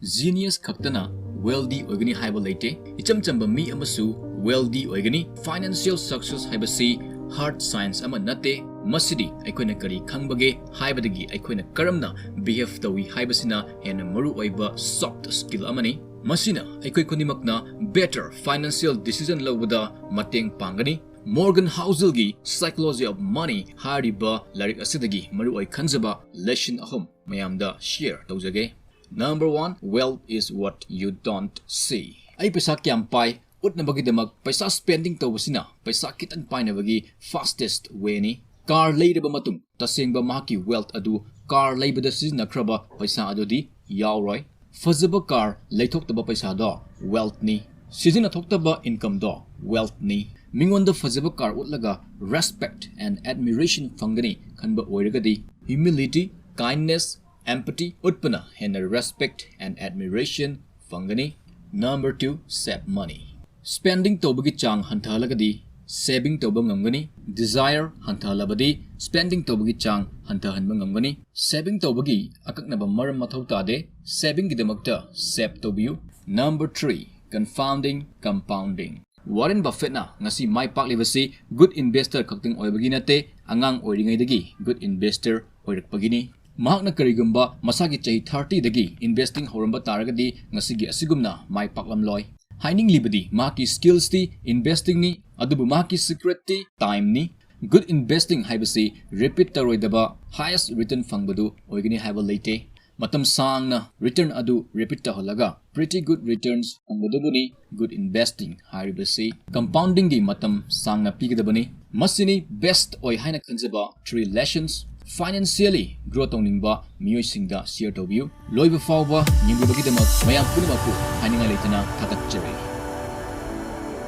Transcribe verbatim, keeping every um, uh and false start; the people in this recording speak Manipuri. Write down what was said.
Genius ꯈꯛꯇꯅ wealthy ꯑꯣꯏꯒꯅꯤ ꯍꯥꯏꯕ ꯂꯩꯇꯦ꯫ ꯏꯆꯝ ꯆꯝꯕ ꯃꯤ ꯑꯃꯁꯨ wealthy ꯑꯣꯏꯒꯅꯤ꯫ Financial success ꯍꯥꯏꯕꯁꯤ hard science ꯑꯃ ꯅꯠꯇꯦ꯫ ꯃꯁꯤꯗꯤ ꯑꯩꯈꯣꯏꯅ ꯀꯔꯤ ꯈꯪꯕꯒꯦ ꯍꯥꯏꯕꯗꯒꯤ ꯑꯩꯈꯣꯏꯅ ꯀꯔꯝꯅ behave ꯇꯧꯏ ꯍꯥꯏꯕꯁꯤꯅ ꯍꯦꯟꯅ ꯃꯔꯨ ꯑꯣꯏꯕ soft skill ꯑꯃꯅꯤ꯫ ꯃꯁꯤꯅ ꯑꯩꯈꯣꯏ ꯈꯨꯗꯤꯡꯃꯛꯅ better financial decision ꯂꯧꯕꯗ ꯃꯇꯦꯡ ꯄꯥꯡꯒꯅꯤ꯫ Morgan Houselꯒꯤ Psychology of Money ꯍꯥꯏꯔꯤꯕ ꯂꯥꯏꯔꯤꯛ ꯑꯁꯤꯗꯒꯤ ꯃꯔꯨꯑꯣꯏ ꯈꯟꯖꯕ lesson ꯑꯍꯨꯝ ꯃꯌꯥꯝꯗ share ꯇꯧꯖꯒꯦ꯫ Number one, wealth is what you don't see. ꯑꯩ ꯄꯩꯁꯥ ꯀꯌꯥꯝ ꯄꯥꯏ ꯎꯠꯅꯕꯒꯤꯗꯃꯛ ꯄꯩꯁꯥ spending ꯇꯧꯕꯁꯤꯅ ꯄꯩꯁꯥ ꯈꯤꯇꯪ ꯄꯥꯏꯅꯕꯒꯤ fastest wayꯅꯤ꯫ Car ꯂꯩꯔꯕ ꯃꯇꯨꯡ ꯇꯁꯦꯡꯕ ꯃꯍꯥꯛꯀꯤ wealth ꯑꯗꯨ car ꯂꯩꯕꯗ ꯁꯤꯖꯤꯟꯅꯈ꯭ꯔꯕ ꯄꯩꯁꯥ ꯑꯗꯨꯗꯤ ꯌꯥꯎꯔꯣꯏ꯫ ꯐꯖꯕ car ꯂꯩꯊꯣꯛꯇꯕ ꯄꯩꯁꯥꯗꯣ wealthꯅꯤ꯫ ꯁꯤꯖꯤꯟꯅꯊꯣꯛꯇꯕ incomeꯗꯣ wealthꯅꯤ꯫ ꯃꯤꯉꯣꯟꯗ ꯐꯖꯕ car ꯎꯠꯂꯒ respect and admiration ꯐꯪꯒꯅꯤ ꯈꯟꯕ ꯑꯣꯏꯔꯒꯗꯤ humility, kindness, empathy ꯎꯠꯄꯅ ꯍꯦꯟꯅ respect and admiration ꯐꯪꯒꯅꯤ꯫ Number two, save money. Spending ꯇꯧꯕꯒꯤ ꯆꯥꯡ ꯍꯟꯊꯍꯜꯂꯒꯗꯤ saving ꯇꯧꯕ ꯉꯝꯒꯅꯤ꯫ Desire ꯍꯟꯊꯍꯜꯂꯕꯗꯤ spending ꯇꯧꯕꯒꯤ ꯆꯥꯡ ꯍꯟꯊꯍꯟꯕ ꯉꯝꯒꯅꯤ꯫ Saving ꯇꯧꯕꯒꯤ ꯑꯀꯛꯅꯕ ꯃꯔꯝ ꯃꯊꯧ ꯇꯥꯗꯦ꯫ Savingꯒꯤꯗꯃꯛꯇ save ꯇꯧꯕꯤꯌꯨ꯫ Number three, confounding compounding. Warren Buffettꯅ ꯉꯁꯤ ꯃꯥꯏ ꯄꯥꯛꯂꯤꯕꯁꯤ good investor ꯈꯛꯇꯪ ꯑꯣꯏꯕꯒꯤ ꯅꯠꯇꯦ, ꯑꯉꯥꯡ ꯑꯣꯏꯔꯤꯉꯩꯗꯒꯤ good investor ꯑꯣꯏꯔꯛꯄꯒꯤꯅꯤ꯫ ꯃꯍꯥꯛꯅ ꯀꯔꯤꯒꯨꯝꯕ ꯃꯁꯥꯒꯤ ꯆꯍꯤ thirtyꯗꯒꯤ investing ꯍꯧꯔꯝꯕ ꯇꯥꯔꯒꯗꯤ ꯉꯁꯤꯒꯤ ꯑꯁꯤꯒꯨꯝꯅ ꯃꯥꯏ ꯄꯥꯛꯂꯝꯂꯣꯏ꯫ ꯍꯥꯏꯅꯤꯡꯂꯤꯕꯗꯤ ꯃꯍꯥꯛꯀꯤ skillsꯇꯤ investingꯅꯤ, ꯑꯗꯨꯕꯨ ꯃꯍꯥꯛꯀꯤ secretꯇꯤ timeꯅꯤ꯫ Good investing ꯍꯥꯏꯕꯁꯤ repeat ꯇꯧꯔꯣꯏꯗꯕ highest return ꯐꯪꯕꯗꯨ ꯑꯣꯏꯒꯅꯤ ꯍꯥꯏꯕ ꯂꯩꯇꯦ꯫ ꯃꯇꯝ ꯁꯥꯡꯅ return ꯑꯗꯨ repeat ꯇꯧꯍꯜꯂꯒ pretty good returns ꯐꯪꯕꯗꯨꯕꯨꯅꯤ good investing ꯍꯥꯏꯔꯤꯕꯁꯤ꯫ Compoundingꯒꯤ ꯃꯇꯝ ꯁꯥꯡꯅ ꯄꯤꯒꯗꯕꯅꯤ꯫ ꯃꯁꯤꯅꯤ best ꯑꯣꯏ ꯍꯥꯏꯅ ꯈꯟꯖꯕ three lessons꯫ Financially grow ꯇꯧꯅꯤꯡꯕ ꯃꯤꯑꯣꯏꯁꯤꯡꯗ share ꯇꯧꯕꯤꯌꯨ꯫ ꯂꯣꯏꯕ ꯐꯥꯎꯕ ꯌꯦꯡꯕꯤꯕꯒꯤꯗꯃꯛ ꯃꯌꯥꯝ ꯄꯨꯝꯅꯃꯛꯄꯨ ꯍꯥꯏꯅꯤꯡꯉꯥꯏ ꯂꯩꯇꯅ ꯊꯥꯒꯠꯆꯔꯤ꯫